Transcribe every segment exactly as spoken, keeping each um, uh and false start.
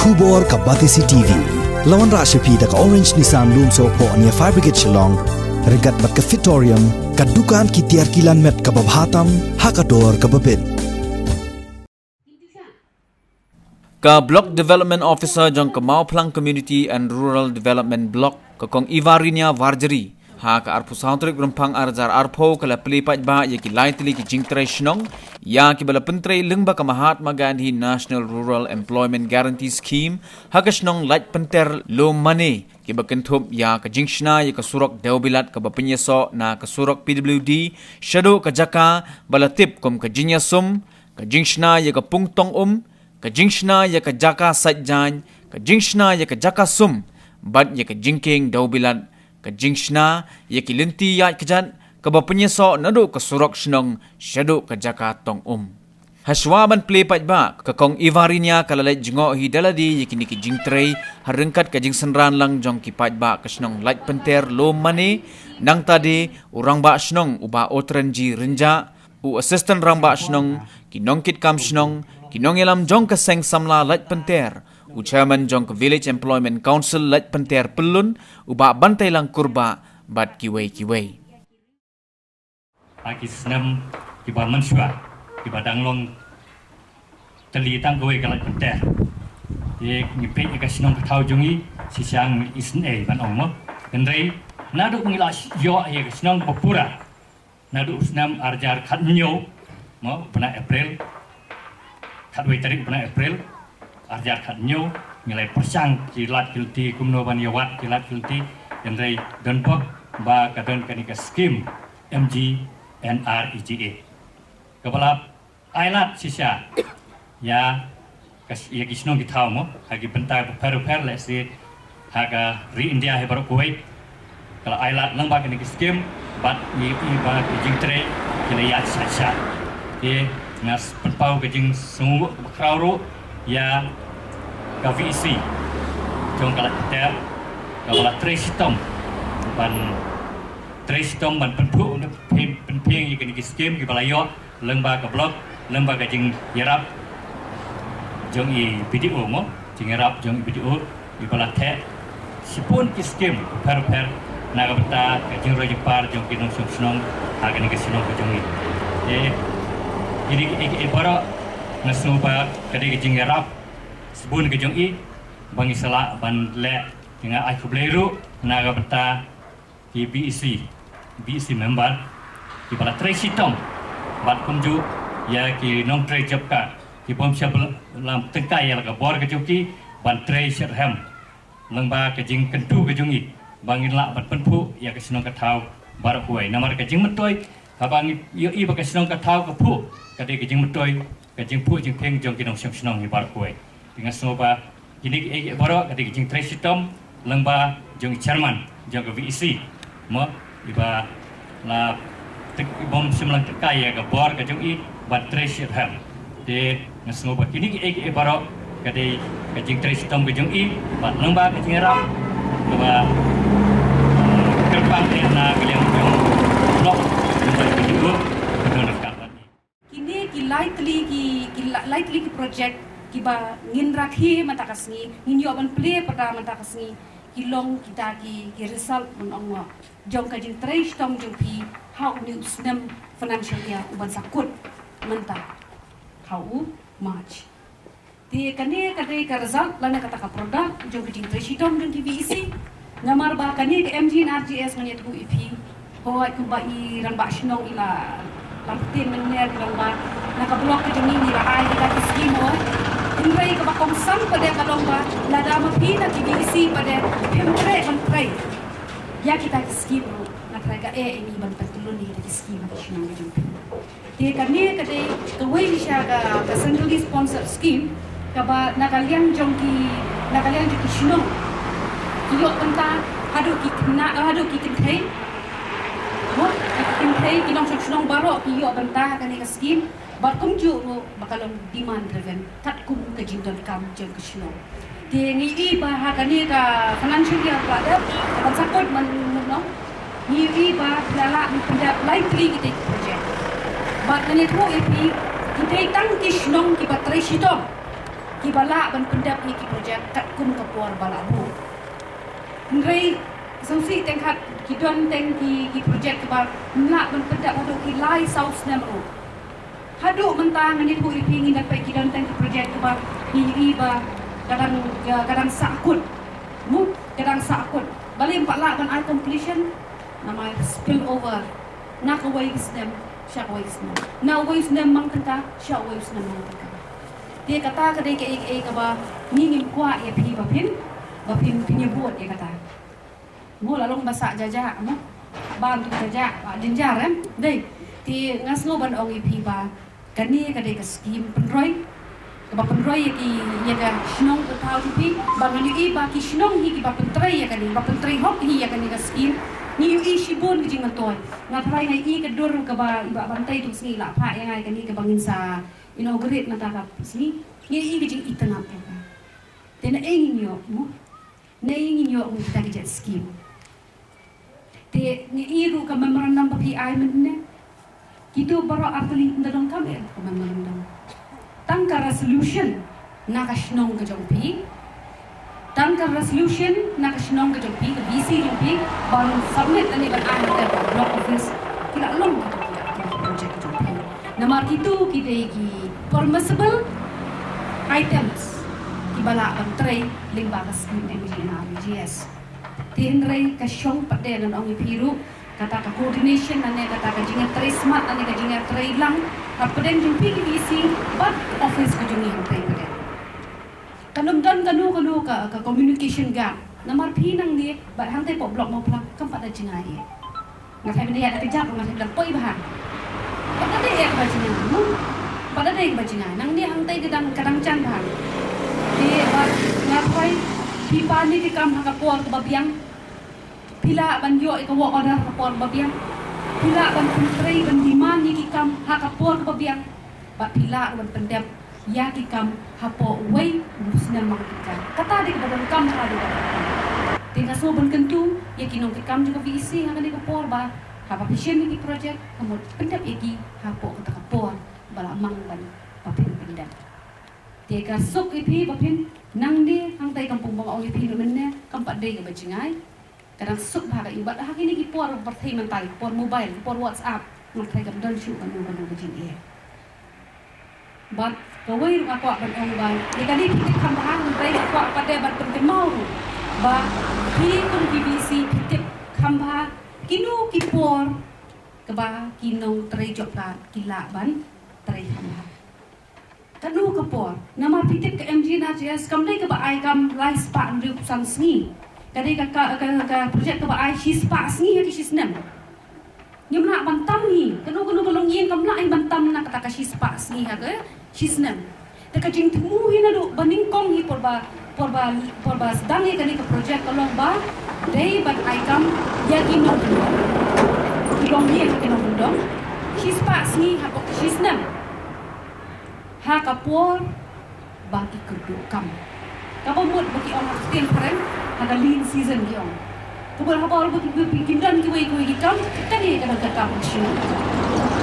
Khubor ka Batesi T V. La wanrah sha phi da ka Orange Nissan Lumsohphoh near Fire Brigade Shillong. Ryngkat bad ka Fitorium, ka dukan ki tiar ki lan met kaba bha tam ha ka dor kaba bit. Ka Block Development Officer jong ka Mawphlang Community and Rural Development Block, ka Kong Ivarinia Varjari, ha ka arphew saw tarik Rymphang ar hajar arphew, ka la plie paidbah ïa ki lai tylli ki jingtrei shnong ïa kiba la pyntrei lyngba ka Mahatma Gandhi National Rural Employment Guarantee Scheme ha ka shnong Laitpynter Lum Mane, kiba kynthup ïa ka jingshna ïa ka surok Dewbilat kaba pynïasoh na ka surok P W D shaduh ka jaka ba la tip kum ka Jingïasum, ka jingshna ïa ka pung tong um, ka jingshna ïa ka jaka sait jaiñ, ka jingshna ïa ka jaka sum, bad ïa ka jingkieng Dewbilat, ka jingshna ïa ki lynti ïaid kjat kaba pynïasoh naduh ka surok shnong shaduh ka jaka tong um. Hashwa ban plie paidbah, ka Kong Ivarinia ka la leit jngoh hi da lade ïa kine ki jingtrei ha ryngkat ka jingsynran lang jong ki paidbah ka shnong Laitpynter Lum Mane. Nangta de u rangbah shnong u Bah Otranji Rynjah, u assistant rangbah shnong, ki nongkitkam shnong, ki nongïalam jong ka seng samla Laitpynter, u chairman jong ka Village Employment Council Laitpynter Pyllun, u Bah Banteilang Kurbah, bad kiwei kiwei. Ha ki snem kiba mynshuwa, kiba dang long tylli tang kawei ka Laitpynter, te ngi peit ïa ka shnong ka thaw jong ngi, shisha ngi isynei ban ong mo. Hynrei naduh ba ngi la ïoh ïa ka shnong ba pura, naduh u snem ar hajar khathynñiew mo, bnai April, khatwei tarik bnai April ar hajar khathynñiew, ngi la pyrshang ki lad ki lynti kumno ban ïa wad ki lad ki lynti, hynrei don bok ba ka don kane ka skim M G N R E G A kaba la ai lad shisha ïa ka, ïa ki shnong ki thaw mo, ha ki bynta bapher bapher, lehse ha ka ri India hi baroh kawei. Ka la ai lad lyngba kane ka skim, bad ngi ïohi ba ki jingtrei ki la ïaid shai shai. Te nga pynpaw ka jingsngewnguh kaba khraw ruh ïa ka V E C jong ka Laitpynter, kaba la trei shitom ban, trei shitom ban pynphuh, pyn-, pynphieng ïa kine ki skim kiba la ïoh lyngba ka block, lyngba ka jingïarap jong i B D O mo, jingïarap jong i B D O, iba la theh shibun ki skim bapher bapher na ka bynta ka jingroi jingpar jong ki nongshong shnong ha kane ka shnong ka jong ngi. Te kine kiei kiei baroh nga sngew ba ka dei ka jingïarap shibun ka jong i ba ngi sa lah ban leh. Te nga ai khublei ruh na ka bynta ki B E C, B E C member kiba la trei shitom, bad kumjuh ïa ki nongtrei job card, ki bym shym la lam tyngkai ïa la ka bor ka jong ki ban trei shitrhem lyngba ka jingkyntu ka jong i ba ngin lah ban pynphuh ïa ka shnong ka thaw baroh kawei. Namar ka jingmyntoi, haba ngi ïohi ba ka shnong ka thaw ka phuh, ka dei ka jingmyntoi, ka jingphuh jingphieng jong ki nongshong shnong hi baroh kawei. Te nga sngew ba kine kiei kiei baroh ka dei ka jingtrei shitom lyngba jong i chairman jong ka V E C mo, iba la tyng-, i bym shym la tyngkai ïa ka bor ka jong i ban trei shitrhem. Te nga sngew ba kine kiei kiei baroh ka dei ka jingtrei shitom ka jong i bad lyngba ka jingïarap kaba, eh, kyrpang eh na ka liang jong block, lyngba ka jingïarap ka jong ka. Kine ki lai tylli ki, ki la-, lai tylli ki project kiba ngin rakhe mynta ka sngi, ngin ïoh ban plie pyrta mynta ka sngi, ki long kita ki, ki result ban ong mo jong ka jingtrei shitom jong phi ha une u snem financial year uban sa kut mynta ha u March. Te kane ka dei ka result lane kata ka product jong ka jingtrei shitom jong ki V E C. Namar ba kane ka M G N R E G A ngan ïathuh ïa phi. Hooid, kumba i rangbah shnong i la, la pynbeit mynne, i long ba na ka block ka jong ngi ngi la ai kita ki skim, hooid. Hynrei kaba kongsan pat de ka long ba lada ma phi na ki V E C pat de phim treh ban trei ïa kita ki skim ruh, nga tharai kaei ngi ban pyntyllun ïa kita ki skim ha ka shnong ka jong phi. Te kane ka dei kawei shisha ka, ka centrally sponsored scheme kaba na ka liang jong ki, na ka liang jong ki shnong ki ïoh bynta haduh ki khynnah, haduh ki kynthei. Mo, ki kynthei, ki nongshong shnong baroh ki ïoh bynta ha kane ka scheme. Bad kumjuh ruh ba ka long demand driven katkum ka jingdonkam jong ka shnong. Te ngi i ba ha kane ka financial year ba dep, ban sa kut mynno, mynno, ngi i ba phi la lah ban pyndep lai tylli kita ki project. Bad ngan ïathuh ïa phi, ki dei tang ki shnong kiba trei shitom. kiba lah ban pyndep ïa ki project katkum ka por ba lah buh. Hynrei sngewsih teng kat ki don teng ki, ki project kiba lah ban pyndep haduh ki lai saw snem ruh. Haduh mynta ngan ïathuh ïa phi, ngi dang peit ki don teng ki project kiba ngi ïohi ba ka dang, ka dang sahkut. Mo, ka dang sahkut. Balei ym pat lah ban ai completion? Namar spill over na kawei ka snem sha kawei ka snem, na uwei u snem mang tyngka sha uwei u snem mang tyngka. Te kata ka dei kaei kaei kaba ngi ngim kwah ïa phi ba phin, ba phin, phin ïabud ïa kata. Mo, la long ba sah jajak, mo. Ban tu jajak, ba jynjar, em. Dei. Te nga sngew ban ong ïa phi ba kane ka dei ka skim pynroi, kaba pynroi ïa ki, ïa ka shnong ka thaw jong phi. Ba ngan ïohi ba ki shnong hi kiba pyntrei ïa kane, ba pyntrei hok hi ïa kane ka skim. Ngi ïohi shibun ka jingmyntoi. Nga tharai nga ïohi ka dur kaba i Bah Bantei tu sngi la phah ïa nga ïa kane kaba ngin sa inaugurate mynta ka sngi. Ngi ïohi ka jingitynnad ïa ka. Te naei ngin ïoh, mo? Naei ngin ïoh mo kita ki jait skim? Te ngi ïohi ruh ka memorandum ba phi ai mynne. Kito baroh artylli ynda donkam eh ka memorandum. Tang ka resolution na ka shnong ka jong phi. Tang ka resolution na ka shnong ka jong phi, ka V C jong phi, ban submit lane ban ai ha ka block office. Ki la long kito ki, ki project ka jong phi. Namar kito ki dei ki permissible items kiba lah ban trei lyngba ka skim M G N R E G S. Te hynrei ka shong pat de ngan ong ïa phi ruh, kata ka coordination lane kata ka jingïatrei smat lane ka jingïatrei lang hapdeng jong phi ki V C bad office ka jong ngi hangtei pat de. Kan ym don kano kano ka, ka communication gap. Namar phi nangne bad hangtei hapoh block Mawphlang kam pat da jngai eh. Nga tharai mynne ïa da kjat nga tharai da poi bha. Pat da dei eh kaba jngai, mo? Pat da dei kaba jngai. Nangne hangtei ka dang, ka dang jan bha. Te bad nga tharai phi pan ïa ki kam ha ka por kaba biang. Phi lah ban ïoh ïa ka work order ha ka por ba biang. Phi lah ban pyntrei ban demand ïa ki kam ha ka por ba biang. Bad phi lah ban pyndep ïa ki kam hapoh uwei u snem mang tyngka. Kata dei kaba donkam, kata dei kaba donkam. Te nga sngew ban kyntu ïa ki nongtrei kam jong ka V E C ha kane ka por ba haba phi shim ïa ki project ka mut pyndep ïa ki hapoh kata ka por ba la mang ban ba phin pyndep. Te ka suk ïa phi ba phin nangne hangtei kam pung ba nga ong ïa phi mynne kam pat dei kaba jngai. Ka dang suk bha ka ïa bad ha kine ki por pyrthei mynta, ki por mobile, ki por WhatsApp, nga tharai kam don shuh kano kano ka jingeh. Bad kawei ruh nga kwah ban ong ba ïa kane phi tip kham bha, nga tharai nga kwah pat de ban pynkynmaw ruh ba phi kum ki V C phi tip kham bha kino ki por kaba ki nongtrei job card ki lah ban trei kham bha. Kano ka por? Namar phi tip ka M G N R E G S kam dei kaba ai kam lai spah hynriewphew san sngi. Ka dei ka, ka, ka, ka project kaba ai shi spah sngi ha ki shi snem. Ngim lah ban tam hi. Kano kano ka longïing kam lah hi ban tam na kata ka shi spah sngi ha ka shi snem. Te ka jingthmu hi naduh ba nyngkong hi por ba, por ba, por ba sdang ïa kane ka project ka long ba dei ban ai kam ïa ki nongkyndong, ki longïing ha ki nongkyndong shi spah sngi hapoh shi snem. Ha ka por ba ki kyrduh kam. Kaba mut ba ki ong ha ka ktien phareng, ha ka lean season ki ong. Kaba ha ka por ba ki, ba ki, kim don kiwei kiwei ki kam, kane ka dei ka kam shnong.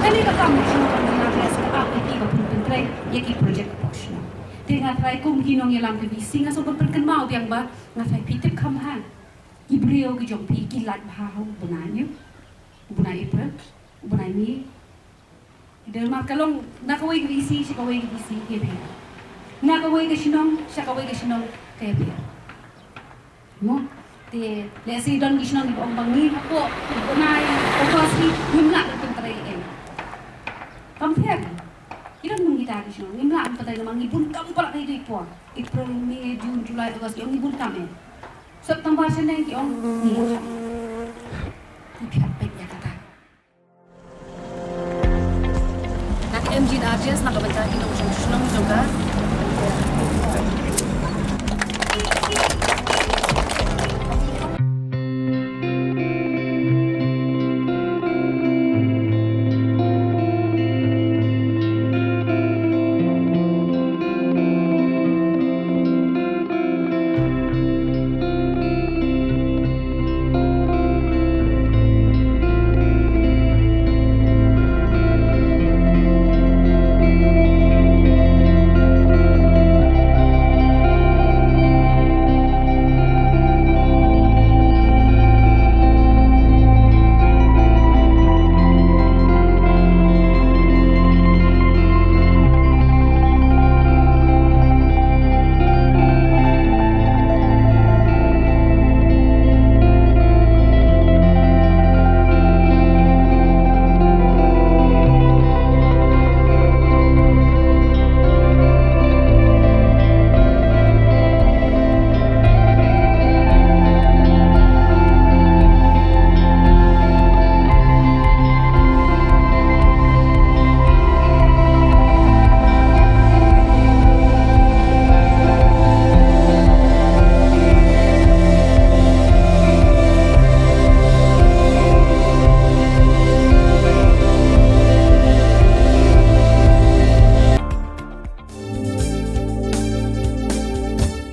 Kane ka kam shnong ka dei ka ap ïa ki ba pyntrei ïa ki project ka shnong. Te nga tharai kum ki nongïalam ka V C nga sngewbha pynkynmaw biang ba nga tharai phi tip kham bha. Ki briew ki jong phi ki lait bha ha u bnai, u bnai April, u bnai May. Dei namar ka long na kawei ka V C sha kawei ka V C ka ïapher. Na kawei ka shnong sha kawei ka shnong ka ïapher. Mo, te lehse don ki shnong kiba ong ba ngi hapoh u bnai August hi ngim lah ban pyntrei ei. Kam pher. Ki don bun kita ki shnong ngim lah ban pyntrei namar ngi bun kam palat ha kito ki por. April, May, June, July, August ki ong ngi bun kam ei. September shaneng ki ong ngi. Ki phet peit